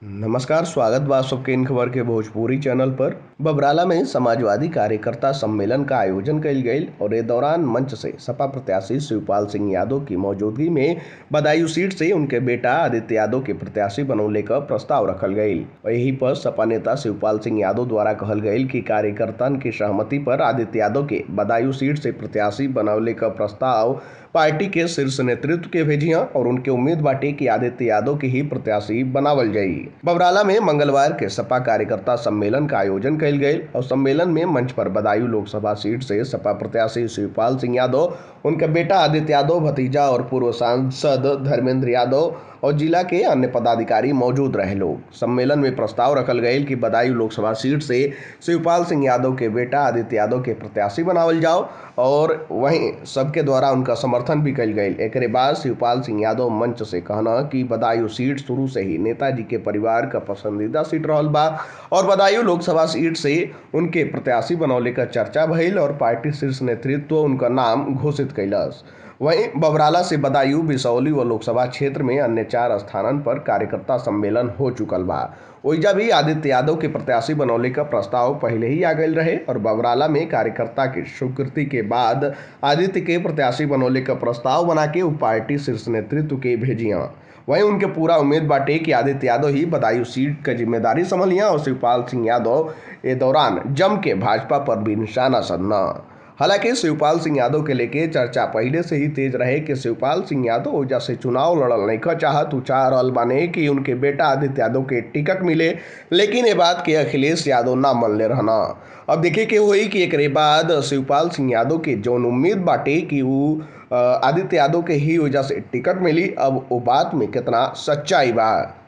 नमस्कार, स्वागत बा सबके इन खबर के भोजपुरी चैनल पर। बबराला में समाजवादी कार्यकर्ता सम्मेलन का आयोजन कइल गईल और ए दौरान मंच से सपा प्रत्याशी शिवपाल सिंह यादव की मौजूदगी में बदायूं सीट से उनके बेटा आदित्य यादव के प्रत्याशी बनौले का प्रस्ताव रखल गईल। यही पर सपा नेता शिवपाल सिंह यादव द्वारा कहल गईल कि कार्यकर्तन की सहमति पर आदित्य यादव के बदायूं सीट से प्रत्याशी बनौले का प्रस्ताव पार्टी के शीर्ष नेतृत्व के भेजिया और उनके उम्मीद बाटे कि आदित्य यादव के ही प्रत्याशी बनावल जाई। बबराला में मंगलवार के सपा कार्यकर्ता सम्मेलन का आयोजन कइल गईल और सम्मेलन में मंच पर बदायूं लोकसभा सीट से सपा प्रत्याशी शिवपाल सिंह यादव, उनके बेटा आदित्य यादव, भतीजा और पूर्व सांसद धर्मेंद्र यादव और जिला के अन्य पदाधिकारी मौजूद रहे। लोग सम्मेलन में प्रस्ताव रखल गईल कि बदायूं लोकसभा सीट से शिवपाल सिंह यादव के बेटा आदित्य यादव के प्रत्याशी बनावल जाओ और वहीं सबके द्वारा उनका समर्थन भी कइल गईल। एकरे बाद शिवपाल सिंह यादव मंच से कहना कि बदायूं सीट शुरू से ही नेताजी के परिवार का पसंदीदा सीट रहल बा और बदायूं लोकसभा सीट से उनके प्रत्याशी बनौले का चर्चा भइल और पार्टी शीर्ष नेतृत्व उनका नाम घोषित कैलस। वहीं बबराला से बदायूं, बिसौली व लोकसभा क्षेत्र में अन्य 4 स्थानन पर कार्यकर्ता सम्मेलन हो चुकल बा। ओइजा भी आदित्य यादव के प्रत्याशी बनौले का प्रस्ताव पहले ही आ गईल रहे और बबराला में कार्यकर्ता की स्वीकृति के बाद आदित्य के प्रत्याशी बनौले का प्रस्ताव बना के वो पार्टी शीर्ष नेतृत्व के भेजिया। वहीं उनके पूरा उम्मीद बाटे कि आदित्य यादव ही बदायूं सीट का जिम्मेदारी संभलिया और शिवपाल सिंह यादव ए दौरान जम के भाजपा पर भी निशाना साधना। हालांकि शिवपाल सिंह यादव के लेके चर्चा पहले से ही तेज रहे कि शिवपाल सिंह यादव ओइजा से चुनाव लड़ल नहीं चाहत, उ चाह रहल बाने कि उनके बेटा आदित्य यादव के टिकट मिले, लेकिन ये बात के अखिलेश यादव ना मनले रहना। अब देखे के होई कि एकरे बाद शिवपाल सिंह यादव के जौन उम्मीद बाटे कि उ आदित्य यादव के ही ओइजा से टिकट मिली, अब वो बात में कितना सच्चाई बा।